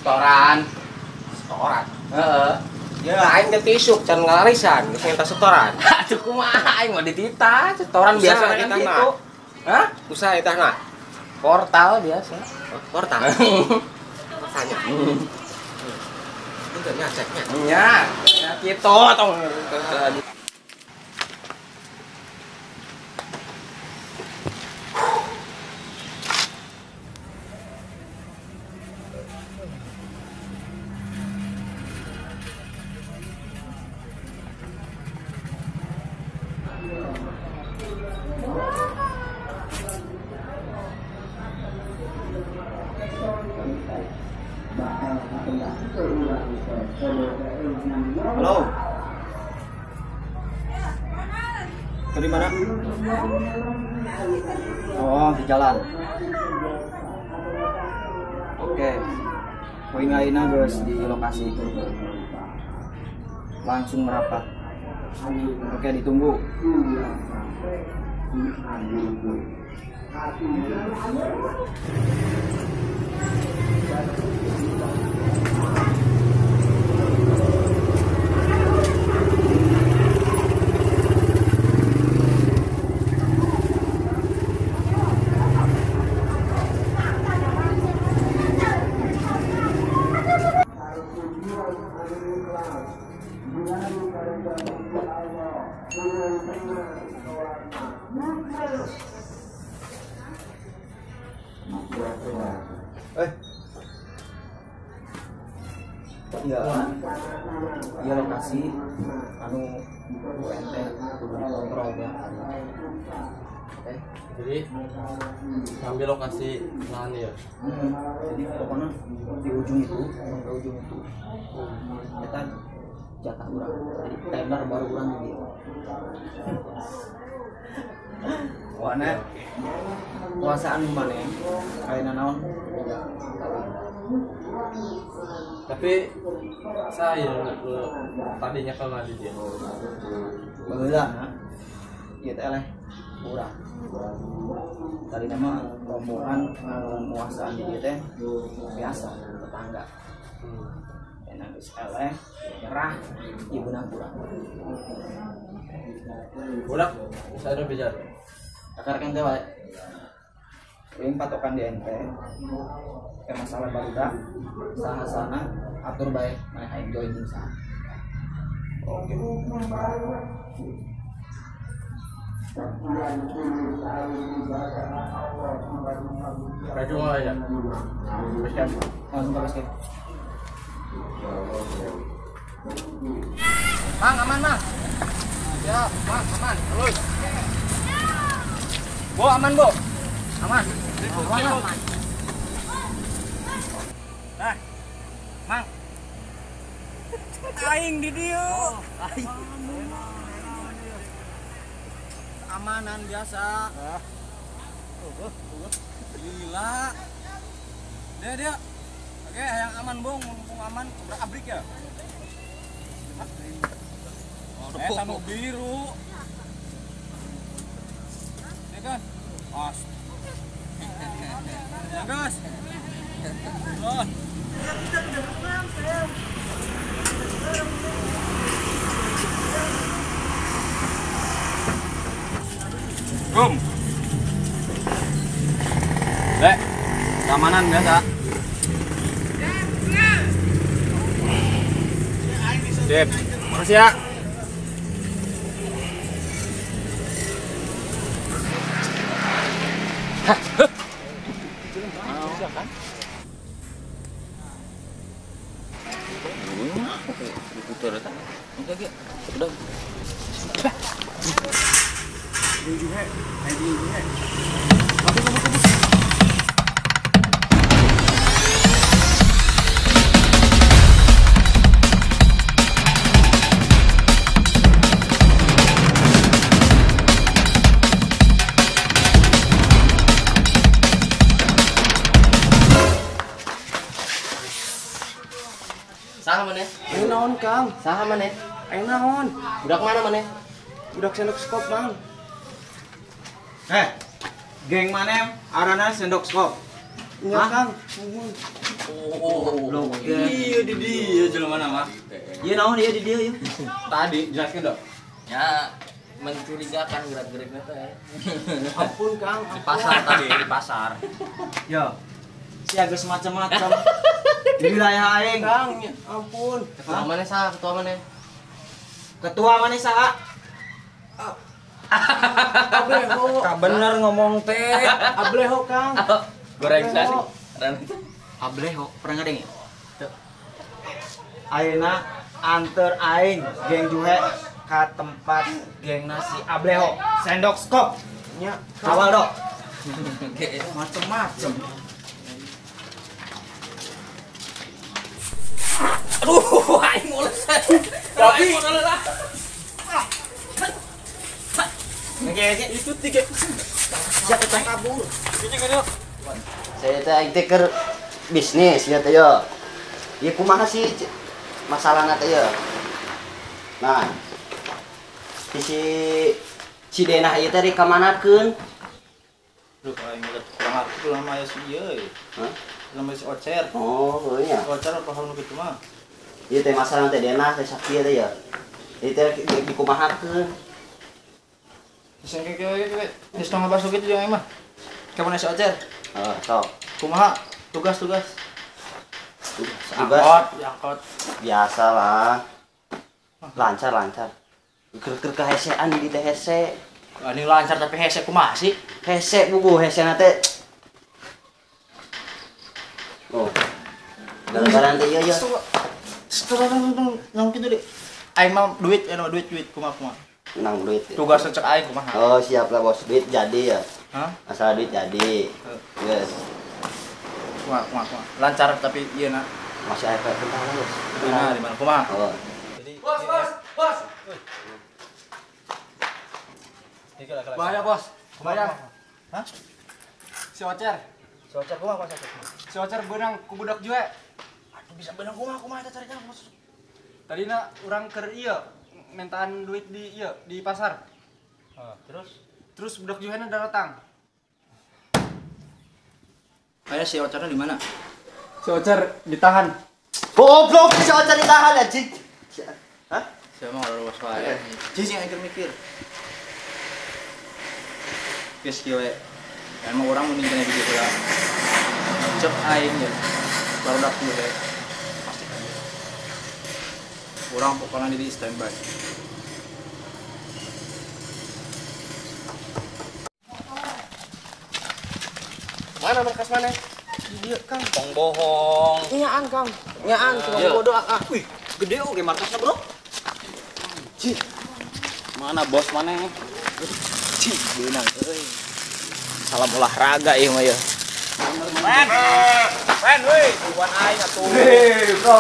Setoran. Setoran. Heeh. Ya aing teh tisuk can ngalarisan, geus minta setoran. Aduh kumaha aing mah dititah, setoran biasa kan gitu. Hah? Usaha eta mah. Portal biasa. Oh, portal. Portalnya. Itu nya ceknya. Nya, ya kitu tong. Halo. Dari mana? Oh, di jalan. Oke. Poin ayeuna geus di lokasi. Langsung merapat. Oke, ditunggu. Iya, iya lokasi anu UNT kudu dikontrol ya. Oke. Jadi ngambil lokasi lahan ya. Jadi pokoknya di ujung itu, ke ujung itu. Kita jatah urang. Jadi tender baru urang di dieu. Pokoknya kuasaan maneh kayak naon? Tapi saya tadinya kalau di dia baheula ieu teh eleh urang. Tadi nama rombongan penguasaan di dieu teh biasa tetangga. Enak geus eleh nyerah ieu beunang urang. Budak saya udah bicara. Takarkan teh wae. Uing patokan di NP. Ke masalah barudak saha-sahana atur bae maneh aing join jeung saha. Oke. Raju aja. Basecamp. Langsung ke basecamp. Mang aman, Mang. Siap, Mang aman. Terus. Bo aman, Bo. Aman. Aman, aman. Nah, Mang. Aing di dieu. Aing. Amanan biasa. Gila. Dia dia. Oke, yang aman, Bung. Mumpung aman, obrak-abrik ya. Tanu biru. Ya kan? As. Ya, guys. Oh. Rum. Lek, keamanan biasa. Sip. Makasih ya. Hah. Udah. Saha maneh? Ayo naon, Kang? Saha maneh? Ayo naon? Budak mana maneh? Budak sendok skop, Mang. Geng maneh arana sendok skop. Nya Kang. Oh, iya di dia jelema mah. Ieu naon ieu di dieu ieu? Tadi jelaskeun dok. Ya mencurigakan gerak-geriknya teh. Ampun Kang, di pasar tadi, di pasar. Yo. Sia geus macam-macam. Di wilayah aing. Kang, ampun. Ketua mana sah? Ketua mana? Ketua mana sah? Ableho. Ka bener ngomong teh. Ableho Kang. Goreng sih. Ableho, pernah ngadeng ya? Ayeuna anter aing geng Juhe ka tempat geng nasi Ableho. Sendok skop. Nya. Awal dok. Macem-macem. Aduh, aing mules. Tapi itu tiga. Siapa teh kabur? Saya teh keur bisnis ya teh yo. Ieu kumaha sih masalahna teh yo. Nah. Si Cidenah ieu teh dikamanakeun? Duh, aing kurang arti lama ya si ieu. Hah? Lama si Ocer. Oh, heuh nya. Ocer apa nu kitu mah? Ieu teh masalah teh Denah teh sakieu teh ya. Ieu teh dikumahakeun? Geus kieu geus tong ngabasuh kitu jeung aing mah. Kapan si Ocer? Heeh, sok. Kumaha? Tugas-tugas. Tugas. Angkot, Biasalah. Lancar-lancar. Keur-keur kahesean di teh hese. Ini lancar tapi hese kumaha sih? Hese buku hese na teh. Oh. Gara-gara teh ieu ya. Nang kitu deui. Aing mah duit, anu duit duit kumaha kumaha. Nang duit. Tugas cek aing kumaha. Oh, siap lah bos, duit jadi ya. Hah? Masalah duit jadi. Yes. Kumaha kumaha kumaha. Lancar tapi ieu na. Masih aya bentar lah, bos. Nah, di mana kumaha? Oh. Bos, bos, bos. Bahaya, bos. Bahaya. Hah? Si Ocer. Si Ocer kumaha, bos? Si Ocer beunang ku budak jue. Aduh, bisa beunang kumaha kumaha eta carita, bos. Tadina urang keur ieu mintaan duit di ieu di pasar. Heeh, terus terus budak juhena datang. Kayak si Ocernya di mana? Si Ocer ditahan. Goblok, si Ocer ditahan anjing. Hah? Saya mah udah luas wae. Cicing aing mikir. Geus kieu we. Emang orang mending kena video heula. Cek aing ya. Barudak kieu we. Pasti kan. Urang pokoknya di standby. Mana markas mana? Di dieu, Kang. Tong bohong. Nyaan, Kang. Nyaan, cuma bodoh ah. Wih, gede oge markasnya, Bro. Cih. Mana bos mana? Cih, beunang euy. Salam olahraga ieu mah ya. Men. Men euy, bukan aing atuh. Hei, Bro.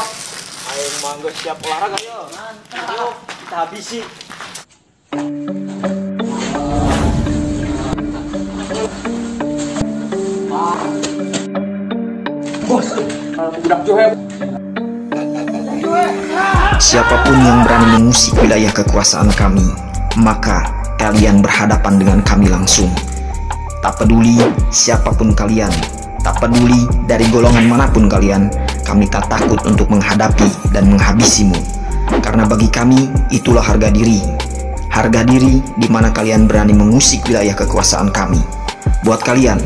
Aing mah geus siap olahraga yo. Mantap. Kita habisi. Bos, budak johe. Siapapun yang berani mengusik wilayah kekuasaan kami, maka kalian berhadapan dengan kami langsung. Tak peduli siapapun kalian, tak peduli dari golongan manapun kalian, kami tak takut untuk menghadapi dan menghabisimu. Karena bagi kami, itulah harga diri. Harga diri di mana kalian berani mengusik wilayah kekuasaan kami. Buat kalian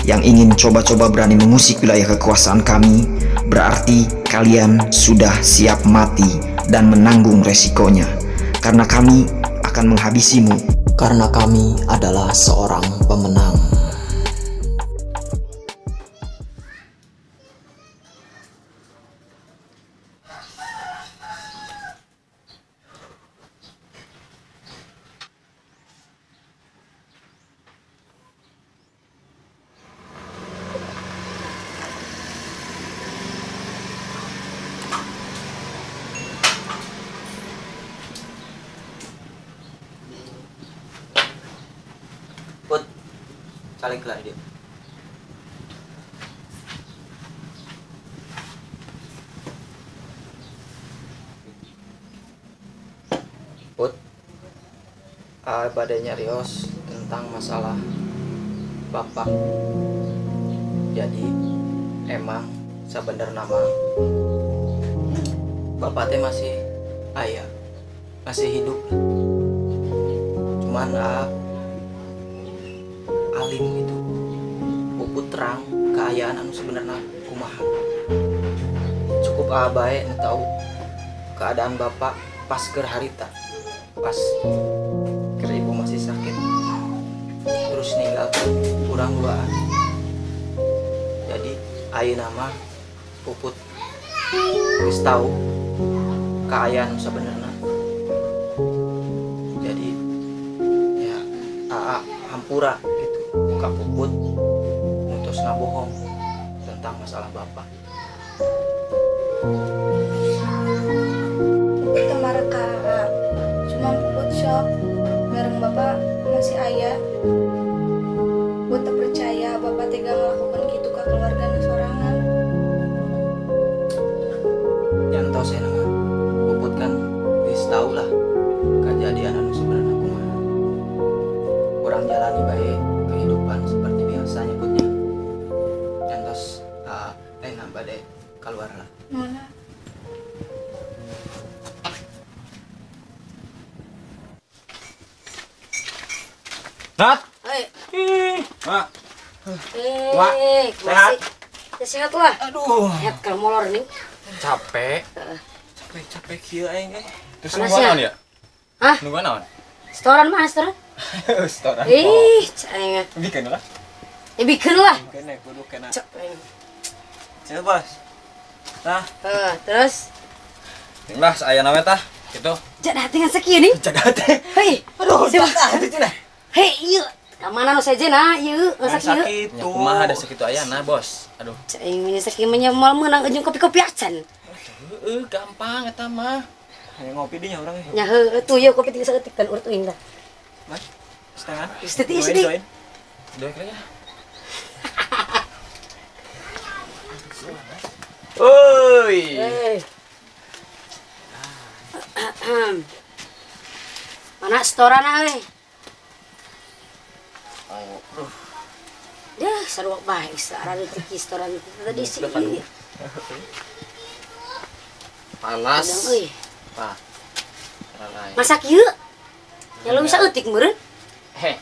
yang ingin coba-coba berani mengusik wilayah kekuasaan kami, berarti kalian sudah siap mati dan menanggung resikonya. Karena kami akan menghabisimu. Karena kami adalah seorang pemenang. Put, saling kelar dia. Put, badai nyarios tentang masalah bapak. Jadi Emang sabenerna mah bapak teh masih aya, masih hidup. Cuman alim gitu. Puput terang keayaan anu sebenarnya kumaha. Cukup bae nu tahu keadaan bapak pas keur harita. Pas keur ibu masih sakit. Terus ninggalkan urang duaan. Jadi ayeuna mah Puput geus tahu keayaan sebenarnya. Jadi ya aa hampura gitu ka Puput nu tos ngabohong tentang masalah bapak. Puput kemarin ka aa, cuma Puput shock bareng bapak masih ayah. Puput tak percaya bapak tega melakukan gitu ke keluarganya sorangan. Yang tahu saya nama Puput kan geus tahu lah kejadian anu sebenarnya kumaha. Kurang jalani bae kehidupan seperti biasanya Putnya. Entos lain bade keluar lah. Mana? Nat. Hei. Mak. Wah, sehat. Ya sehat lah. Aduh. Sehat kalau molor nih. Capek. Capek kieu aing eh. Terus nungguan naon ya? Hah? Nungguan naon? Setoran mah, setoran. Setoran. Ih, aing. Bikin lah. Ya bikin lah. Bikin kudu kena. Cek aing. Siap, Bos. Nah, terus. Lah, aya nawe tah gitu. Jadah dengan sakieu nih. Jadah teh. Hei. Aduh, jadah teh cenah. Hei, ieu. Kamana nu sejen ah ieu sakieu. Ya kumaha da sakitu ayana, Bos. Aduh. Cek aing mah sakieu mah moal meunang jeung kopi-kopi acan. Heeh, gampang eta mah. Hayang ngopi dinya urang. Nya heueuh tuh ieu kopi tiga saeutik kan urut uing dah. Mas, setengah. Sedih sedih. Doain aja. Oi. Mana setoran euy? Ya, sarua bae sarana tiki setoran tadi sih. Panas. Pak. Masak ieu? Ya lu bisa eutik meureun. Heh.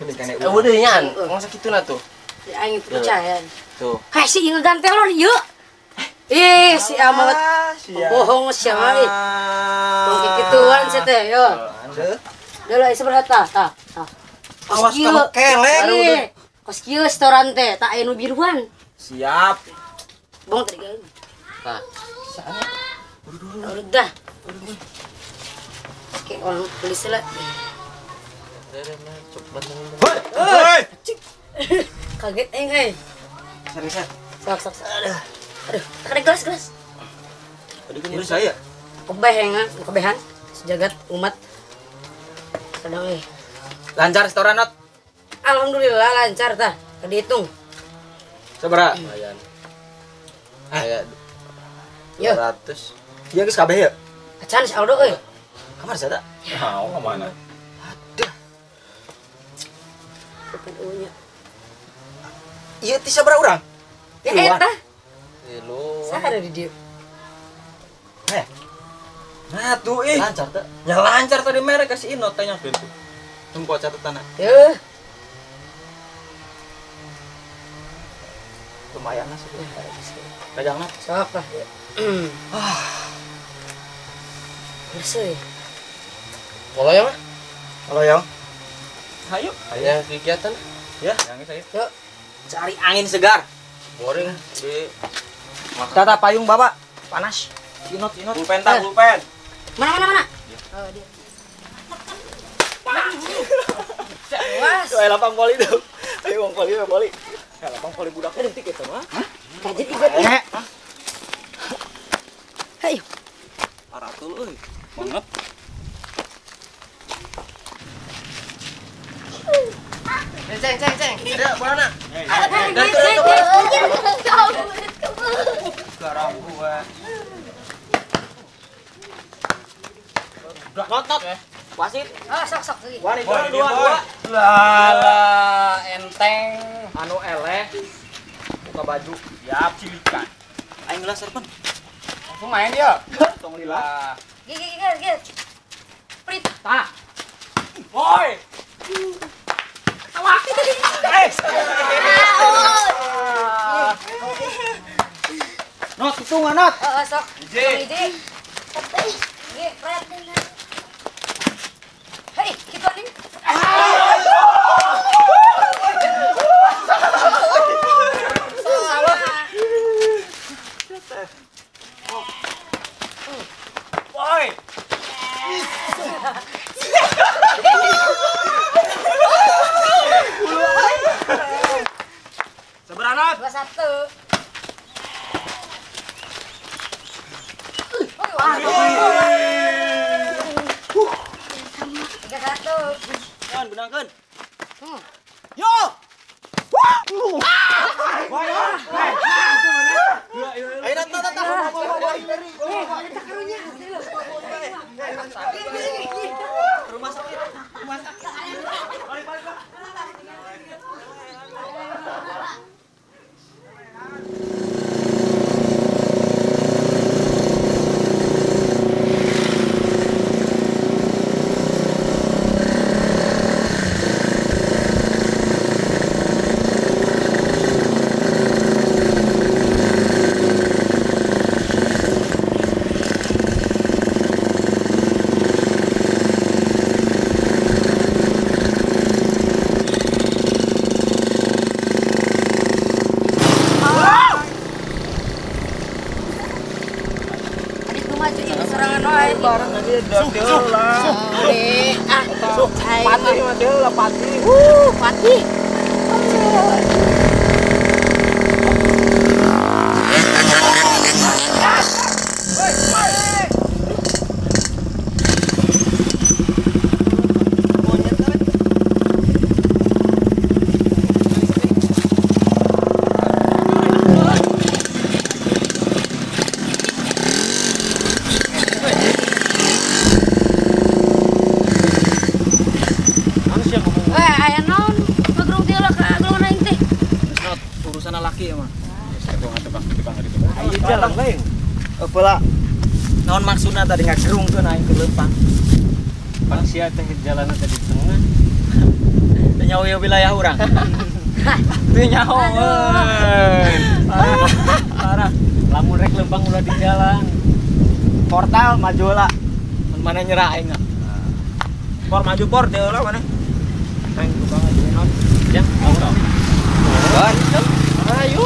Udah nyan, masa kitu na tuh. Ya aing percaya. Tuh. Heh si ieu ngegantelon ieu. Ih, si amat bohong siapa ih. Tong kikituan sih teh, yo. Dulu seberapa tah, tah, tah. Awas kamu kelek. Kos kieu setoran teh, tak aya nu biruan. Siap. Bong tadi gawe. Tah. Sana. Udah. Oke, orang tulis lah. Hoi. Kaget aing euy. Seriusan. Sok sok. Aduh. Aduh, kena gelas gelas. Tadi kan saya. Kebeh ya, kebehan sejagat umat. Sedang euy. Lancar setoran, Not? Alhamdulillah lancar tah. Dihitung. Sabaraha? Lumayan. Kayak Yo. 200. Iya geus kabeh ya? Acan si Aldo euy. Kamar sada? Mau ke mana? Aduh. Eueuh. Ieu ti sabaraha urang? Ya eta. Tilu. Saha ada di dieu? Eh. Nah tuh ih. Lancar teh. Ya lancar tadi merek kasih inot tanya gitu. Tunggu catatan. Yeuh. Lumayan lah sih. Pegang lah. Sok lah. Ah. Geus euy. Kalau ya mah? Kalau yang? Ayo. Ya kegiatan. Ya, yang saya. Yuk. Cari angin segar. Boring di Tata payung bapak. Panas. Inot inot. Pulpen tak, pulpen. Mana mana mana? Oh, dia. Awas. Ayo lapang voli tuh. Ayo bang voli, bang voli. Ya lapang voli budak detik itu mah. Kaget ikut. Ayo. Paratul euy. Banget. Ceng ceng ceng. Ada bolana. Garang gua. Not not. Wasit. Ah, sok sok. Wani dua dua. Lah enteng anu eleh. buka baju. Siap cilikan. Aing gelas serpen. Langsung main ya. Tong lila. Gigi gigi gigi. Prit. Tah. Woi. Ketawa. Eh. Not hitungan not. Heeh, sok. Hiji. Hiji. Gigi, pret. Hei, kitu anjing. Woi. Seberanat. 21. Tiga satu. Kan benangkeun. Yo. Ayo datang datang. Rumah sakit. Rumah sakit. Balik balik. Pati. Bola. Naon maksudna tadi ngagerungkeun aing ke leumpang. Pan sia teh jalanna tadi di tengah. Teu nyaho ieu wilayah urang. Teu nyaho. Parah. Parah. Lamun rek leumpang ulah di jalan. Portal maju lah. Mun mana nyerah aing. Por maju por teu lah mana. Aing tukang aja non. Ya, mau. Ayo.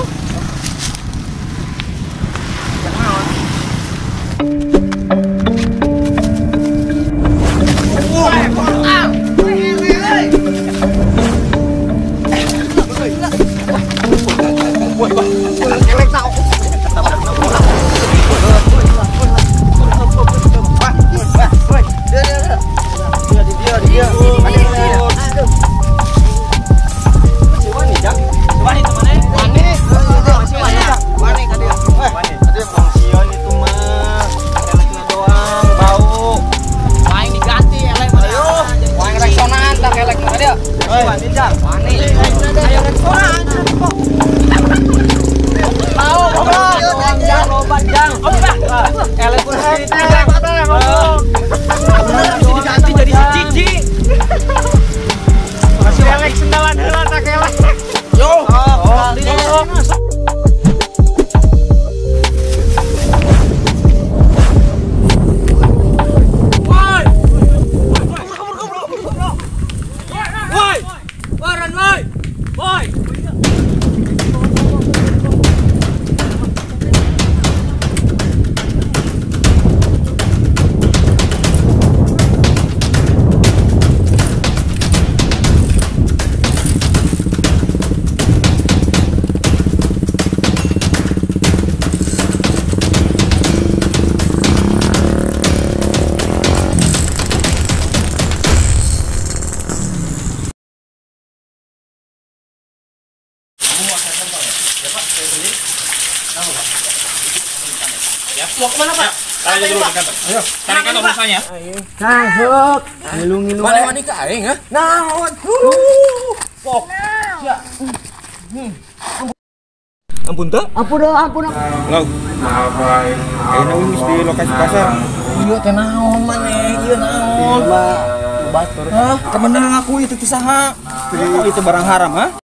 Mau kemana Pak? Tarik dulu di kantor. Ayo, tarik kantor urusannya. Nah, hok. Ngilu-ngilu. Mana-mana ke aing, ha? Nah, pok. Ya. Ampun teu? Ampun deh, ampun. Lau. Ayeuna geus di lokasi pasar. Ieu teh naon maneh? Ieu naon? Hah? Kemenang aku itu teh saha? Itu barang haram, ha?